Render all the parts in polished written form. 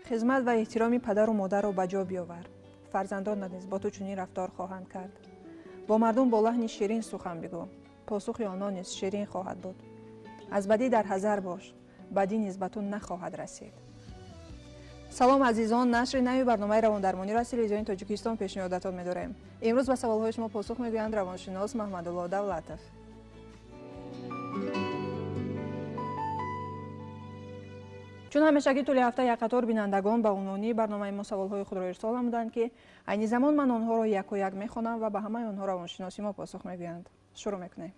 Хизмат ва эҳтироми падару модарро ба ҷо биёвар. Фарзандонат низ бо ту чунин рафтор хоҳанд кард. Бо мардум бо лаҳни ширин сухан бигӯ, посухи онон низ ширин хоҳад буд. Аз бадӣ дар ҳазар бош, бадӣ низ ба ту нахоҳад расид. Салом азизон, нашри нави барномаи равондармониро аз телевизиони Тоҷикистон пешниҳодатон медорем. Имрӯз ба саволҳои шумо посух мегӯянд равоншинос Маҳмадулло Давлатов. Чун ҳамешагӣ тӯли ҳафта як қатор бинандагон ба унвони барномаи мо саволҳои худро ирсол намуданд, ки айни замон ман онҳоро яко як мехонам ва ба ҳамаи онҳо равоншиноси мо посух мегӯянд. Шурӯъ мекунем.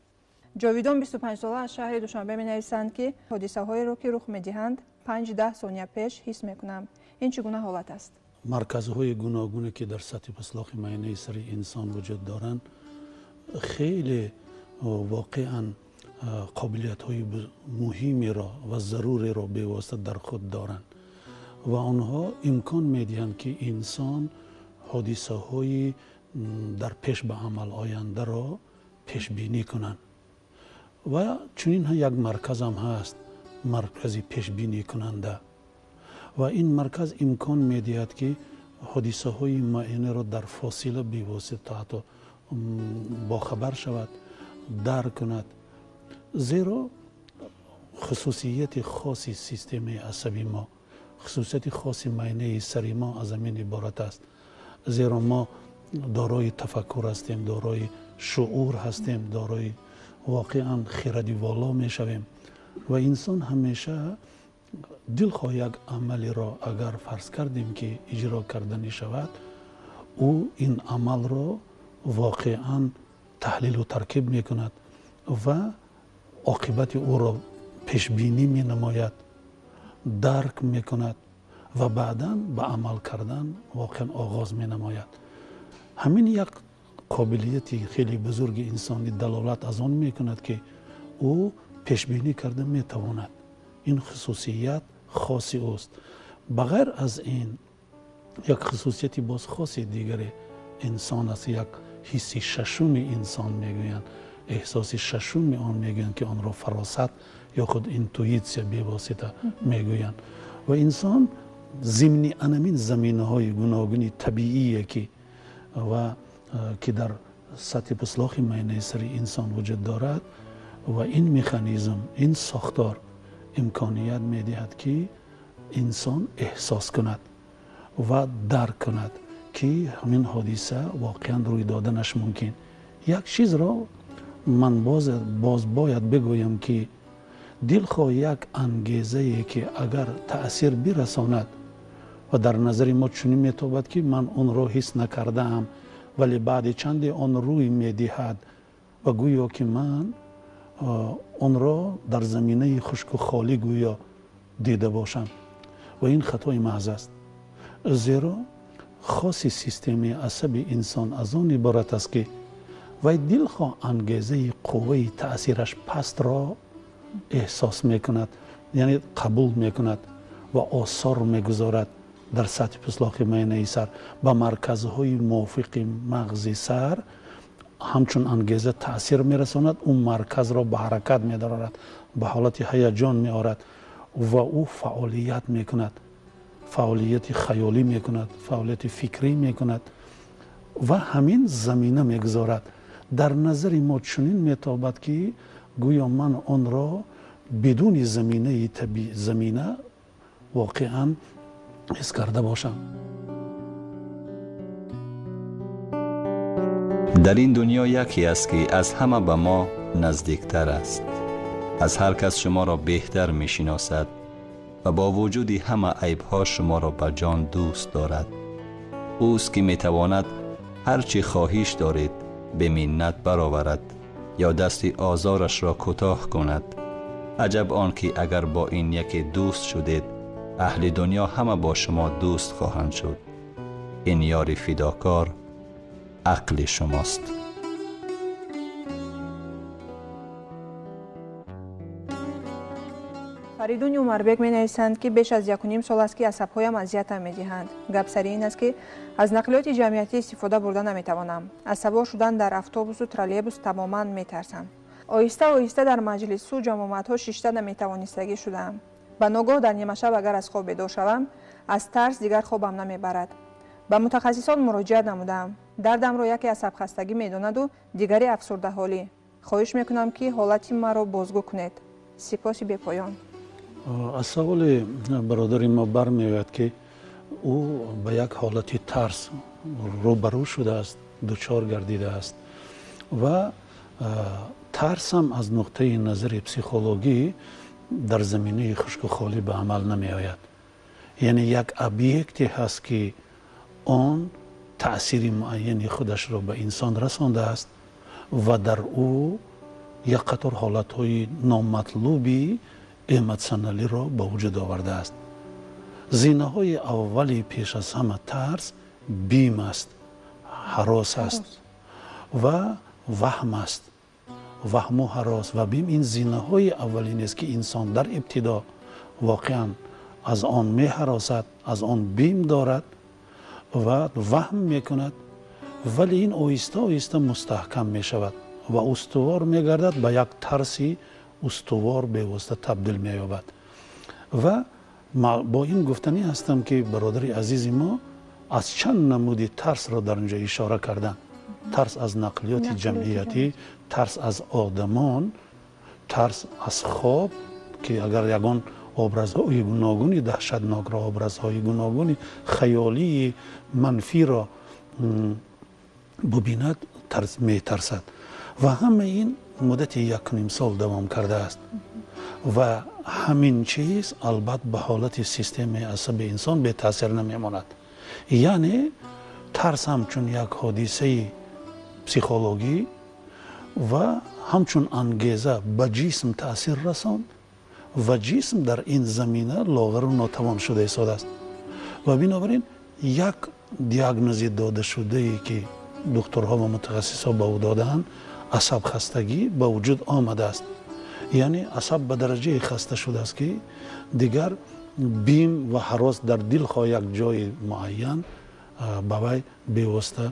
Ҷовидон 25 сола аз шаҳри Душанбе менависанд, ки ҳодисаҳоеро ки рух медиҳанд 5-10 сония пеш ҳис мекунам. Ин чӣ гуна ҳолат аст? Марказҳои гуногуне ки дар сатҳи паслохи майнаи сари инсон вуҷуд доранд, хеле воқеан қобилиятҳои муҳимеро ва заруреро бевосита дар худ доранд ва онҳо имкон медиҳанд, ки инсон ҳодисаҳои дар пеш ба амал ояндаро пешбинӣ кунанд. Ва чунин як марказам ҳаст, маркази пешбинӣкунанда, ва ин марказ имкон медиҳад, ки ҳодисаҳои муайянеро дар фосила бевосита ҳатто бохабар шавад, дарк кунад. Зеро хусусияти хоси системаи асаби мо, хусусияти хоси майнаи сари мо аз ҳамин иборат аст. Зеро мо дорои тафаккур ҳастем, дорои шуур ҳастем, дорои воқеан хиради воло мешавем ва инсон ҳамеша дилхоҳ як амалеро агар фарз кардем, ки иҷро карданӣ шавад, ӯ ин амалро воқеан таҳлилу таркиб мекунад ва оқибати ӯро пешбинӣ менамояд, дарк мекунад ва баъдан ба амал кардан воқеан оғоз менамояд. Ҳамин як қобилияти хеле бузурги инсонӣ далолат аз он мекунад, ки ӯ пешбинӣ карда метавонад. Ин хусусият хоси ӯст. Ба ғайр аз ин як хусусияти боз хоси дигаре инсон аст, як ҳисси шашуми инсон мегӯянд, эҳсоси шашуми он мегӯянд, ки онро фаросат ё худ интуитсия бевосита мегӯянд. Ва инсон зимни анамин заминаҳои гуногуни табиие ки ва ки дар сатҳи пуслохи майнаи сари инсон вуҷуд дорад, ва ин механизм, ин сохтор имконият медиҳад, ки инсон эҳсос кунад ва дарк кунад, ки ҳамин ҳодиса воқеан рӯй доданаш мумкин. Як чизро ман боз бояд бигӯям, ки дилхоҳ як ангезае ки агар таъсир бирасонад ва дар назари мо чунин метобад, ки ман онро ҳис накардаам, вале баъди чанде он рӯй медиҳад ва гӯё ки ман онро дар заминаи хушку холӣ гӯё дида бошам. Ва ин хатои маҳз аст. Зеро хоси системаи асаби инсон аз он иборат аст, ки вай дилхоҳ ангезаи қувваи таъсираш пастро эҳсос мекунад, яъне қабул мекунад ва осор мегузорад дар сатҳи пуслохи майнаи сар, ба марказҳои мувофиқи мағзи сар ҳамчун ангеза таъсир мерасонад, ӯ марказро ба ҳаракат медарорад, ба ҳолати ҳаяҷон меорад ва ӯ фаъолият мекунад, фаъолияти хаёлӣ мекунад, фаъолияти фикрӣ мекунад ва ҳамин замина мегузорад. Дар назари мо чунин метобад, ки гӯё ман онро бидуни заминаи табиӣ замина воқеан ҳис карда бошам. Дар ин дунё яке аст, ки аз ҳама ба мо наздиктар аст, аз ҳар кас шуморо беҳтар мешиносад ва бо вуҷуди ҳама айбҳо шуморо ба ҷон дӯст дорад. Ӯст ки метавонад ҳар чӣ хоҳиш доред бе миннат бароварад ё дасти озорашро кӯтоҳ кунад. Аҷаб он ки агар бо ин яке дӯст шудед, аҳли дунё ҳама бо шумо дӯст хоҳанд шуд. Ин ёри фидокор ақли шумост. Фаридуни Умарбек менависанд, ки беш аз 1,5 сол аст, ки асабҳоям азиятам медиҳанд. Гап сари ин аст, ки аз нақлиёти ҷамъиятӣ истифода бурда наметавонам. Аз савор шудан дар автобусу троллейбус тамоман метарсам. Оҳиста оҳиста дар маҷлису ҷамоатҳо шишта наметавонистагӣ шудаам. Ба ногоҳ дар нимашаб агар аз хоб бедор шавам, аз тарс дигар хобам намебарад. Ба мутахассисон муроҷиат намудаам. Дардамро яке асабхастагӣ медонаду дигаре афсурдаҳолӣ. Хоҳиш мекунам, ки ҳолати маро бозгӯ кунед. Сипоси бепоён. Аз саволи бародари мо бармеояд, ки ӯ ба як ҳолати тарс рӯбарӯ шудааст, дучор гардидааст ва тарсам аз нуқтаи назари психологӣ дар заминаи хушку холӣ ба амал намеояд. Яъне як объекте ҳаст, ки он таъсири муайяни худашро ба инсон расондааст ва дар ӯ як қатор ҳолатҳои номатлуби эмотсионалиро ба вуҷуд овардааст. Зинаҳои аввали пеш аз ҳама тарс бим аст, ҳарос аст ва ваҳм аст. Ваҳму ҳарос ва бим ин зинаҳои аввалинест, ки инсон дар ибтидо воқеан аз он меҳаросад, аз он бим дорад ва ваҳм мекунад, вале ин оҳиста оҳиста мустаҳкам мешавад ва устувор мегардад, ба як тарси устувор бевосита табдил меёбад. Ва бо ин гуфтанӣ ҳастам, ки бародари азизи мо аз чанд намуди тарсро дар инҷо ишора карданд: тарс аз нақлиёти ҷамъиятӣ, тарс аз одамон, тарс аз хоб, ки агар ягон образҳои гуногуни даҳшатнокро, образҳои гуногуни хаёлии манфиро бубинад, метарсад. Ва ҳамаи ин муддати 1,5 сол давом кардааст ва ҳамин чиз албат ба ҳолати системаи асаби инсон бетаъсир намемонад. Яъне тарс ҳамчун як ҳодисаи психологӣ ва ҳамчун ангеза ба ҷисм таъсир расонд ва ҷисм дар ин замина лоғару нотавон шуда истодааст. Ва бинобар ин як диагнози додашудае, ки духтурҳо ва мутахассисҳо ба ӯ додаанд, асабхастагӣ ба вуҷуд омадааст. Яъне асаб ба дараҷае хаста шудааст, ки дигар бим ва ҳарос дар дилхоҳ як ҷои муайян ба вай бевосита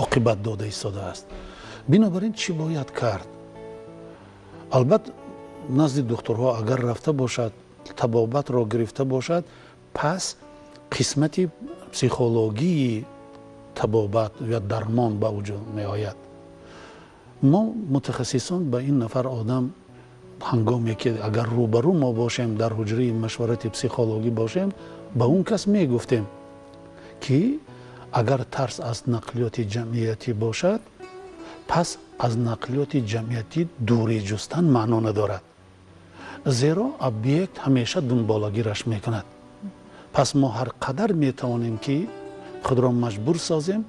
оқибат дода истодааст. Бинобар ин чӣ бояд кард? Албатта, назди духтурҳо агар рафта бошад, табобатро гирифта бошад, пас қисмати психологии табобат ё дармон ба вуҷуд меояд. Мо мутахассисон ба ин нафар одам ҳангоме ки агар рӯбарӯ мо бошем, дар ҳуҷраи машварати психологӣ бошем, ба он кас мегуфтем, ки агар тарс аз нақлиёти ҷамъиятӣ бошад, пас аз нақлиёти ҷамъиятӣ дурӣ ҷустан маъно надорад, зеро объект ҳамеша дунболагираш мекунад. Пас мо ҳар қадар метавонем, ки худро маҷбур созем,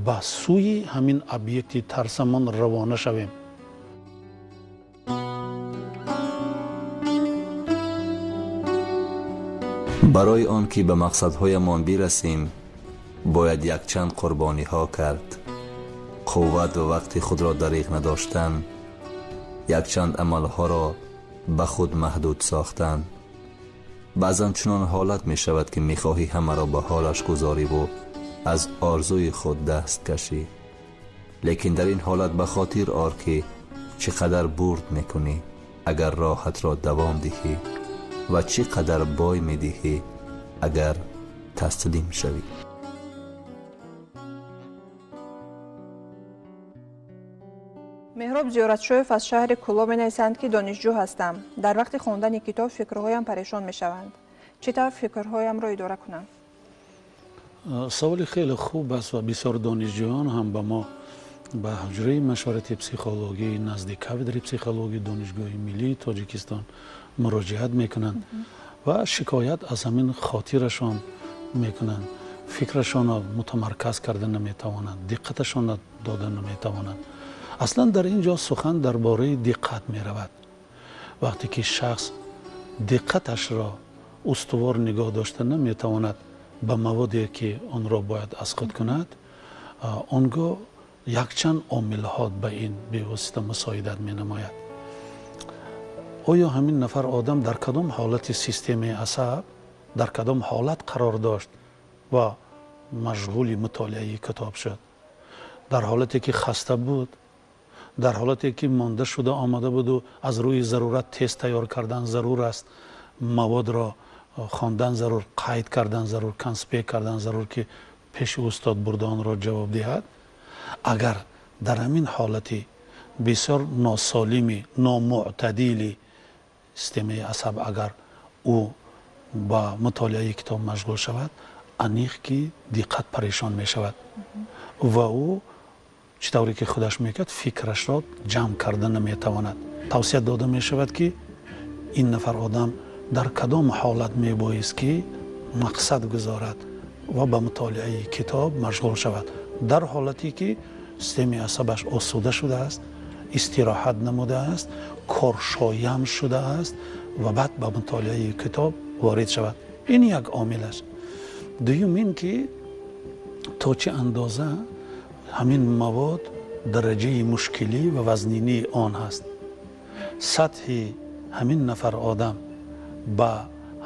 ба сӯи ҳамин объекти тарсамон равона шавем. Барои он ки ба мақсадҳоямон бирасем, бояд якчанд қурбониҳо кард. Қувват ва вақти худро дариғ надоштан, якчанд амалҳоро ба худ маҳдуд сохтан. Баъзан чунон ҳолат мешавад, ки мехоҳӣ ҳамаро ба ҳолаш гузориву аз орзуи худ даст кашӣ. Лекин дар ин ҳолат ба хотир ор, ки чӣ қадар бурд мекунӣ, агар роҳатро давом диҳӣ, ва чӣ қадар бой медиҳӣ, агар таслим шавӣ. Меҳроб Зиёратшоев аз шаҳри Кӯлоб менависанд, ки донишҷӯ ҳастам. Дар вақти хондани китоб фикрҳоям парешон мешаванд. Чӣ тавр фикрҳоямро идора кунам? Саволи хеле хуб аст ва бисёр донишҷӯён ҳам ба мо ба ҳуҷраи машварати психологӣ назди кафедраи психологии Донишгоҳи миллии Тоҷикистон муроҷиат мекунанд ва шикоят аз ҳамин хотирашон мекунанд. Фикрашонро мутамарказ карда наметавонанд, диққаташонро дода наметавонанд. Аслан дар ин ҷо сухан дар бораи диққат меравад. Вақте ки шахс диққаташро устувор нигоҳ дошта наметавонад ба маводе, ки онро бояд аз худ кунад, он гоҳ якчанд омилҳо ба ин бевосита мусоидат менамояд. Оё ҳамин нафар одам дар кадом ҳолати системаи асаб, дар кадом ҳолат қарор дошт ва машғули мутолиаи китоб шуд? Дар ҳолате ки хаста буд, дар ҳолате ки монда шуда омада буду аз рӯи зарурат тест тайёр кардан зарур аст, Маводро хондан зарур, қайд кардан зарур, конспект кардан зарур, ки пеши устод бурда онро ҷавоб диҳад. Агар дар ҳамин ҳолати бисёр носолими, номӯътадили системаи асаб агар ӯ ба мутолиаи китоб машғул шавад, аниқ ки диққат парешон мешавад ва ӯ чӣ тавре ки худаш мекард, фикрашро ҷамъ карда наметавонад. Тавсия дода мешавад, ки ин нафар одам дар кадом ҳолат мебоист ки мақсад гузорад ва ба мутолиаи китоб машғул шавад. Дар ҳолате ки системаи асабаш осуда шудааст, истироҳат намудааст, коршоям шудааст ва баъд ба мутолиаи китоб ворид шавад. Ин як омил аст. Дуюм ин ки то чӣ андоза ҳамин мавод дараҷаи мушкилӣ ва вазнинии он ҳаст. Сатҳи ҳамин нафар одам ба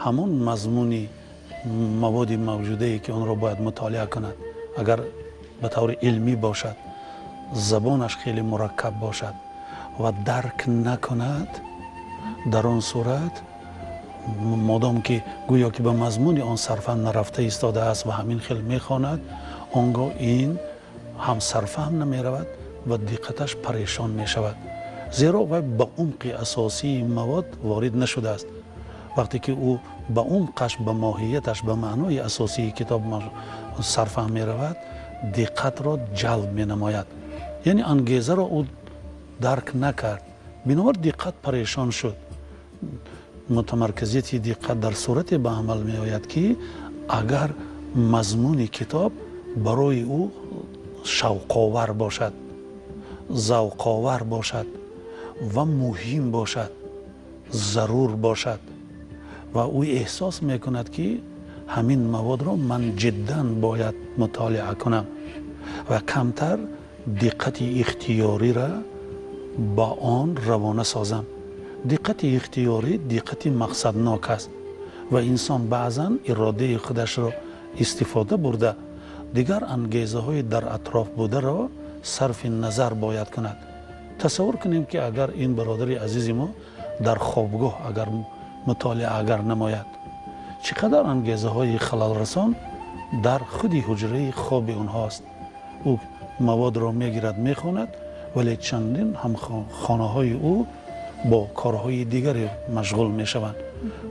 ҳамон мазмуни маводи мавҷудае ки онро бояд мутолиа кунад, агар ба таври илмӣ бошад, забонаш хеле мураккаб бошад ва дарк накунад, дар он сурат модом ки гӯё ки ба мазмуни он сарфаҳм нарафта истодааст ва ҳамин хел мехонад, он гоҳ ин ҳам сарфаҳм намеравад ва диққаташ парешон мешавад, зеро вай ба умқи асосии мавод ворид нашудааст. Вақте ки ӯ ба умқаш, ба моҳияташ, ба маънои асосии китоб сарфаҳм меравад, диққатро ҷалб менамояд, яъне ангезаро ӯ дарк накард, бинобар диққат парешон шуд. Мутамарказияти диққат дар сурате ба амал меояд, ки агар мазмуни китоб барои ӯ шавқовар бошад, завқовар бошад ва муҳим бошад, зарур бошад ва ӯ эҳсос мекунад, ки ҳамин маводро ман ҷиддан бояд мутолиа кунам ва камтар диққати ихтиёриро ба он равона созам. Диққати ихтиёрӣ диққати мақсаднок аст ва инсон баъзан иродаи худашро истифода бурда дигар ангезаҳои дар атроф бударо сарфи назар бояд кунад. Тасаввур кунем, ки агар ин бародари азизи мо дар хобгоҳ агар мутолиа агар намояд, чӣ қадар ангезаҳои халалрасон дар худи ҳуҷраи хоби онҳост. Ӯ маводро мегирад, мехонад, вале чандин ҳамхонаҳои ӯ бо корҳои дигаре машғул мешаванд.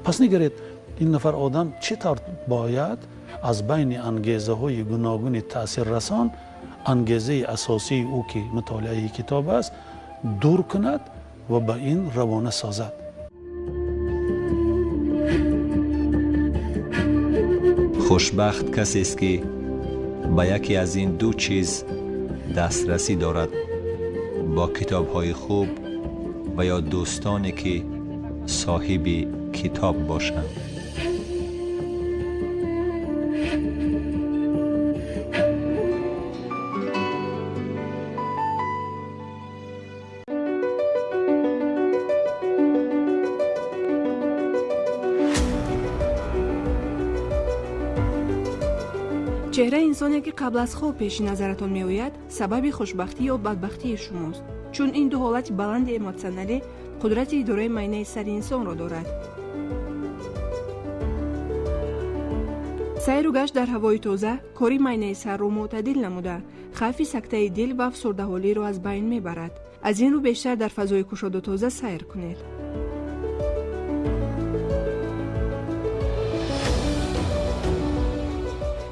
Пас нигаред, ин нафар одам чӣ тавр бояд аз байни ангезаҳои гуногуни таъсиррасон ангезаи асосии ӯ, ки мутолиаи китоб аст, дур кунад ва ба ин равона созад. Хушбахт касест, ки ба яке аз ин ду чиз дастрасӣ дорад: бо китобҳои хуб ва ё дӯстоне, ки соҳиби китоб бошанд. Чеҳраи инсоне, ки қабл аз хоб пеши назаратон меояд, сабаби хушбахтӣ ё бадбахтии шумост, чун ин ду ҳолати баланди эмотсионалӣ қудрати идораи майнаи сари инсонро дорад. Сайру гашт дар ҳавои тоза кори майнаи сарро мӯътадил намуда, хавфи сактаи дил ва афсурдаҳолиро аз байн мебарад. Аз ин рӯ бештар дар фазои кушоду тоза сайр кунед.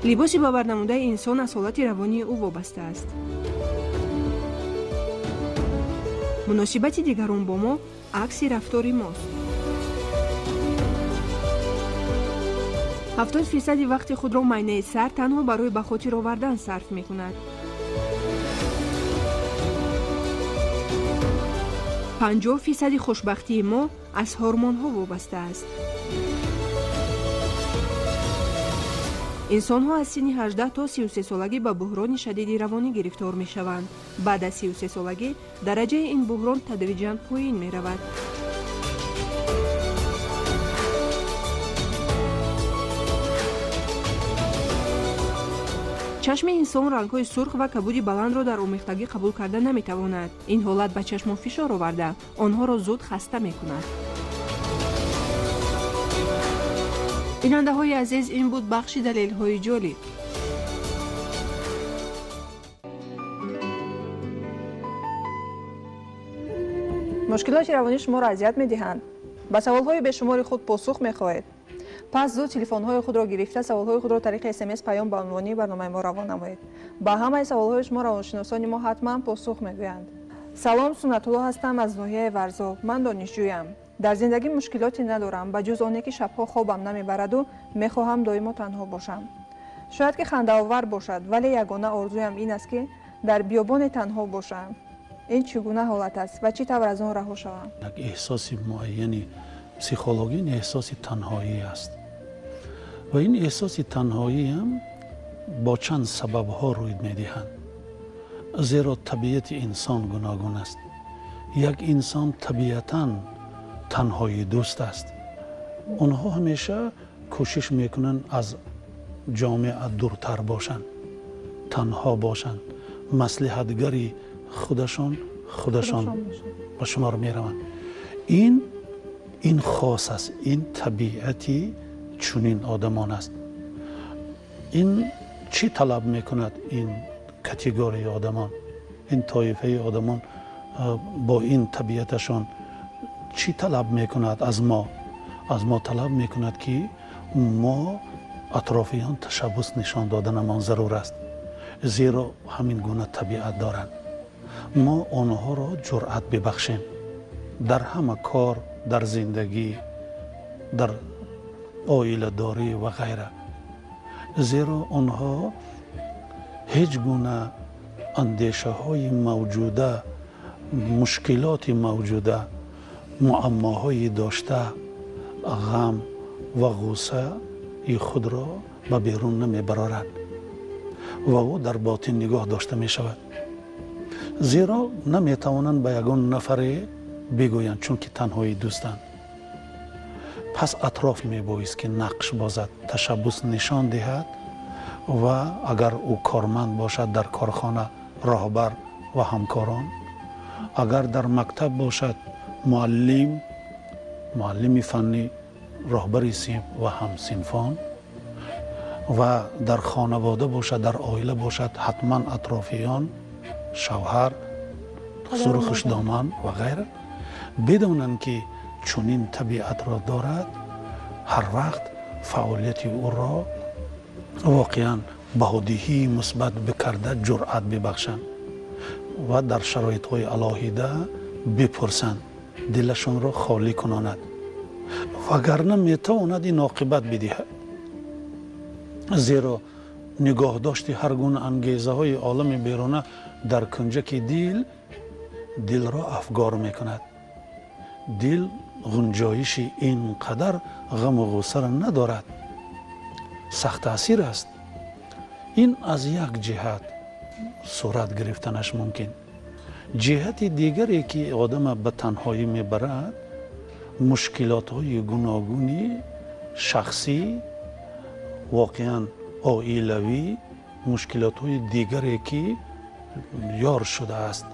Либоси баварнамудаи инсон аз ҳолати равонии ӯ вобаста аст. Муносибати дигарон бо мо акси рафтори мост. 70% вақти худро майнаи сар танҳо барои ба хотир овардан сарф мекунад. 50% хушбахтии мо аз ҳормонҳо вобаста аст. Инсонҳо аз синни 18 то 33 солагӣ ба буҳрони шадиди равонӣ гирифтор мешаванд. Баъд аз 33 солагӣ дараҷаи ин буҳрон тадриҷан поин меравад. Чашми инсон рангҳои сурх ва кабуди баландро дар омехтагӣ қабул карда наметавонад. Ин ҳолат ба чашмон фишор оварда, онҳоро зуд хаста мекунад. Бинандаҳои азиз, ин буд бахши далелҳои ҷолиб. Мушкилоти равонӣ шуморо азият медиҳанд? Ба саволҳои бешумори худ посух мехоҳед? Пас зуд телефонҳои худро гирифта саволҳои худро тариқи СМС паём ба унвони барномаи мо равон намоед. Ба ҳамаи саволҳои шумо равоншиносони мо ҳатман посух мегӯянд. Салом, Суннатулло ҳастам аз ноҳияи Варзоб. Ман донишҷӯям. Дар зиндагӣ мушкилоте надорам, ба ҷуз оне ки шабҳо хобам намебараду мехоҳам доимо танҳо бошам. Шояд ки хандаовар бошад, вале ягона орзуям ин аст, ки дар биёбоне танҳо бошам. Ин чӣ гуна ҳолат аст ва чӣ тавр аз он раҳо шавам? Як эҳсоси муайяни психологӣ ин эҳсоси танҳоӣ аст ва ин эҳсоси танҳоӣ ҳам бо чанд сабабҳо рӯй медиҳанд, зеро табиати инсон гуногун аст. Як инсон табиатан танҳоӣ дӯст аст. Онҳо ҳамеша кӯшиш мекунанд аз ҷомеа дуртар бошанд, танҳо бошанд, маслиҳатгари худашон ба шумор мераванд. Ин хос аст, ин табиати чунин одамон аст. Ин чӣ талаб мекунад? Ин категорияи одамон, ин тоифаи одамон бо ин табиаташон чӣ талаб мекунад аз мо? Аз мо талаб мекунад, ки мо атрофиён ташаббус нишон доданамон зарур аст, зеро ҳамин гуна табиат доранд. Мо онҳоро ҷуръат бибахшем дар ҳама кор, дар зиндагӣ, дар оиладорӣ ва ғайра, зеро онҳо ҳеҷ гуна андешаҳои мавҷуда, мушкилоти мавҷуда, муаммоҳои дошта, ғам ва ғуссаи худро ба берун намебароранд ва ӯ дар ботин нигоҳ дошта мешавад, зеро наметавонанд ба ягон нафаре бигӯянд, чунки танҳои дӯстанд. Пас атроф мебоист ки нақш бозад, ташаббус нишон диҳад ва агар ӯ корманд бошад дар корхона роҳбар ва ҳамкорон, агар дар мактаб бошад муаллим, муаллими фаннӣ, роҳбари синф ва ҳамсинфон, ва дар хонавода бошад, дар оила бошад, ҳатман атрофиён, шавҳар, хусуру хушдоман ва ғайра бидонанд, ки чунин табиатро дорад, ҳар вақт фаъолияти ӯро воқеан баҳодиҳии мусбат бикарда ҷуръат бибахшанд ва дар шароитҳои алоҳида бипурсанд, дилашонро холӣ кунонад, вагарна метавонад ин оқибат бидиҳад, зеро нигоҳдошти ҳар гуна ангезаҳои олами беруна дар кунҷаки дил дилро афгор мекунад. Дил гунҷоиши ин қадар ғаму ғуссаро надорад, сахт таъсир аст. Ин аз як ҷиҳат сурат гирифтанаш мумкин. Ҷиҳати дигаре ки одама ба танҳоӣ мебарад, мушкилотҳои гуногуни шахсӣ, воқеан оилавӣ, мушкилотҳои дигаре ки ёр шудааст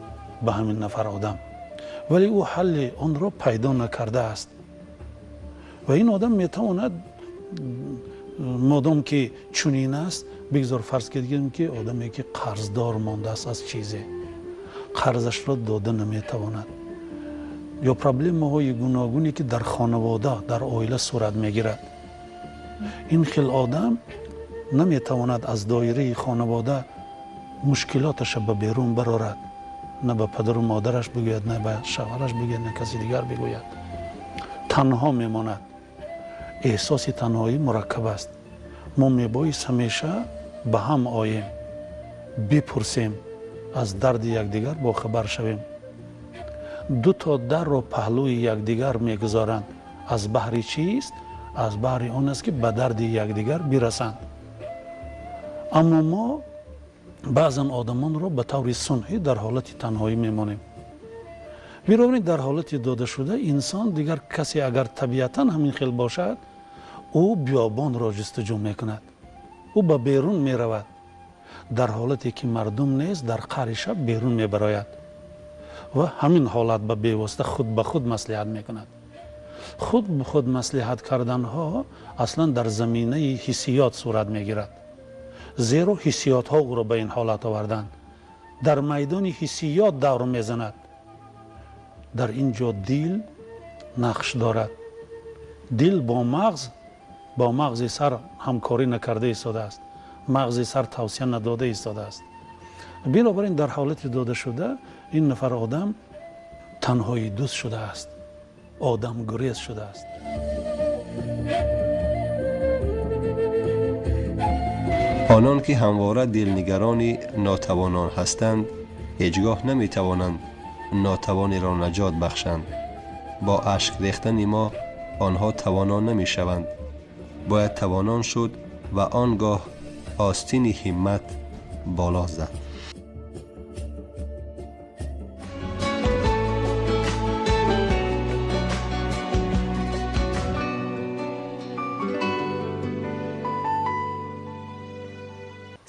ба ҳамин нафар одам, вале ӯ ҳалли онро пайдо накардааст. Ва ин одам метавонад, модом ки чунин аст, бигзор фарз кардем ки одаме ки қарздор мондааст аз чизе, қарзашро дода наметавонад, ё проблемаҳои гуногуне ки дар хонавода, дар оила сурат мегирад, ин хел одам наметавонад аз доираи хонавода мушкилоташа ба берун барорад, на ба падару модараш бигӯяд, на ба шавҳараш бигӯяд, на каси дигар бигӯяд. Танҳо мемонад. Эҳсоси танҳоӣ мураккаб аст. Мо мебоист ҳамеша ба ҳам оем, бипурсем, аз дарди якдигар бохабар шавем. Ду то дарро паҳлӯи якдигар мегузоранд. Аз баҳри чист? Аз баҳри он аст, ки ба дарди якдигар бирасанд. Аммо мо баъзан одамонро ба таври сунъӣ дар ҳолати танҳоӣ мемонем. Бинобар ин дар ҳолати додашуда инсон дигар касе агар табиатан ҳамин хел бошад, ӯ биёбонро ҷустуҷӯ мекунад, ӯ ба берун меравад. Дар ҳолате ки мардум нест, дар қаъри шаб берун мебарояд ва ҳамин ҳолат ба бевосита худ ба худ маслиҳат мекунад. Худ ба худ маслиҳат карданҳо аслан дар заминаи ҳиссиёт сурат мегирад, зеро ҳиссиётҳо ӯро ба ин ҳолат оварданд. Дар майдони ҳиссиёт давр мезанад. Дар ин ҷо дил нақш дорад. Дил бо мағзи сар ҳамкорӣ накарда истодааст, мағзи сар тавсия надода истодааст. Бинобар ин дар ҳолати додашуда ин нафар одам танҳои дӯст шудааст, одамгурез шудааст. Онон ки ҳамвора дилнигарони нотавонон ҳастанд, ҳеҷ гоҳ наметавонанд нотавонеро наҷот бахшанд. Бо ашк рехтани мо онҳо тавоно намешаванд. Бояд тавонон шуд ва он гоҳ остини ҳиммат боло зад.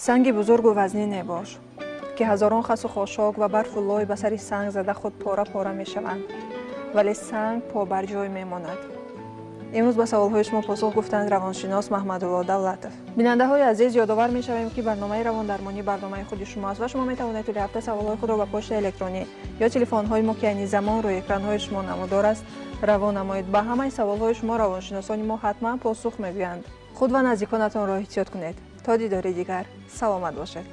Санги бузургу вазнин бош, ки ҳазорон хасу хошок ва барфу лой ба сари санг зада худ пора пора мешаванд, вале санг побарҷой мемонад. Имрӯз ба саволҳои шумо посух гуфтанд равоншинос Маҳмадулло Давлатов. Бинандаҳои азиз, ёдовар мешавем, ки барномаи равондармонӣ барномаи худи шумо аст ва шумо метавонед тӯли ҳафта саволҳои худро ба почтаи электронӣ ё телефонҳои мо, ки айни замон рӯи экранҳои шумо намудор аст, равон намоед. Ба ҳамаи саволҳои шумо равоншиносони мо ҳатман посух мегӯянд. Худ ва наздиконатонро эҳтиёт кунед. То дидори дигар, саломат бошед.